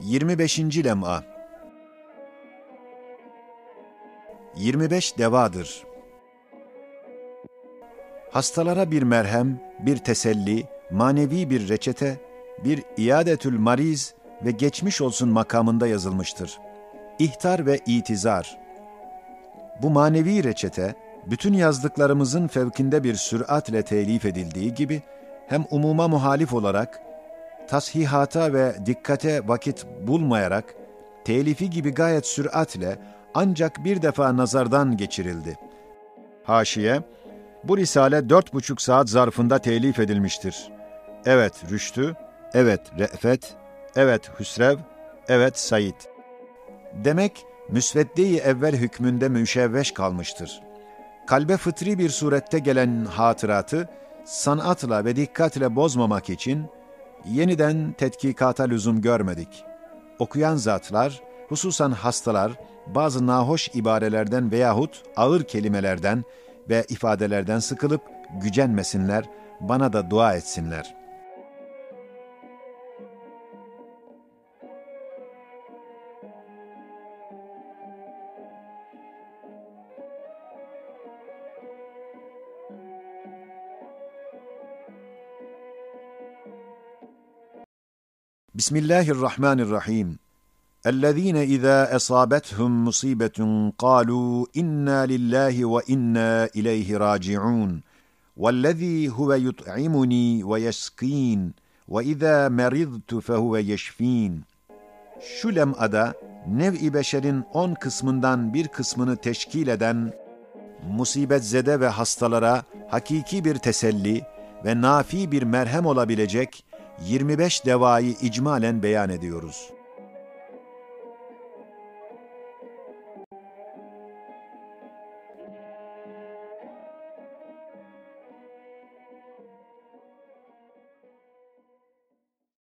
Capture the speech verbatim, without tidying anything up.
Yirmi beşinci lem'a. Yirmi beş devadır. Hastalara bir merhem, bir teselli, manevi bir reçete, bir iadetül mariz ve geçmiş olsun makamında yazılmıştır. İhtar ve itizar. Bu manevi reçete, bütün yazdıklarımızın fevkinde bir süratle telif edildiği gibi, hem umuma muhalif olarak, tashihata ve dikkate vakit bulmayarak, telifi gibi gayet süratle ancak bir defa nazardan geçirildi. Haşiye, bu risale dört buçuk saat zarfında telif edilmiştir. Evet Rüştü, evet Re'fet, evet Hüsrev, evet Said. Demek, müsvedde-i evvel hükmünde müşevveş kalmıştır. Kalbe fıtri bir surette gelen hatıratı sanatla ve dikkatle bozmamak için yeniden tetkikata lüzum görmedik. Okuyan zatlar, hususan hastalar, bazı nahoş ibarelerden veyahut ağır kelimelerden ve ifadelerden sıkılıp gücenmesinler, bana da dua etsinler. Bismillahirrahmanirrahim. الذين إذا أصابتهم مصيبة قالوا إنا لله وإنا إليه راجعون. والذي هو يطعمني ويسقين. وإذا مرضت فهو يشفين. Şu lem'ada nev'i beşerin on kısmından bir kısmını teşkil eden musibetzede ve hastalara hakiki bir teselli ve nafi bir merhem olabilecek yirmi beş devayı icmalen beyan ediyoruz.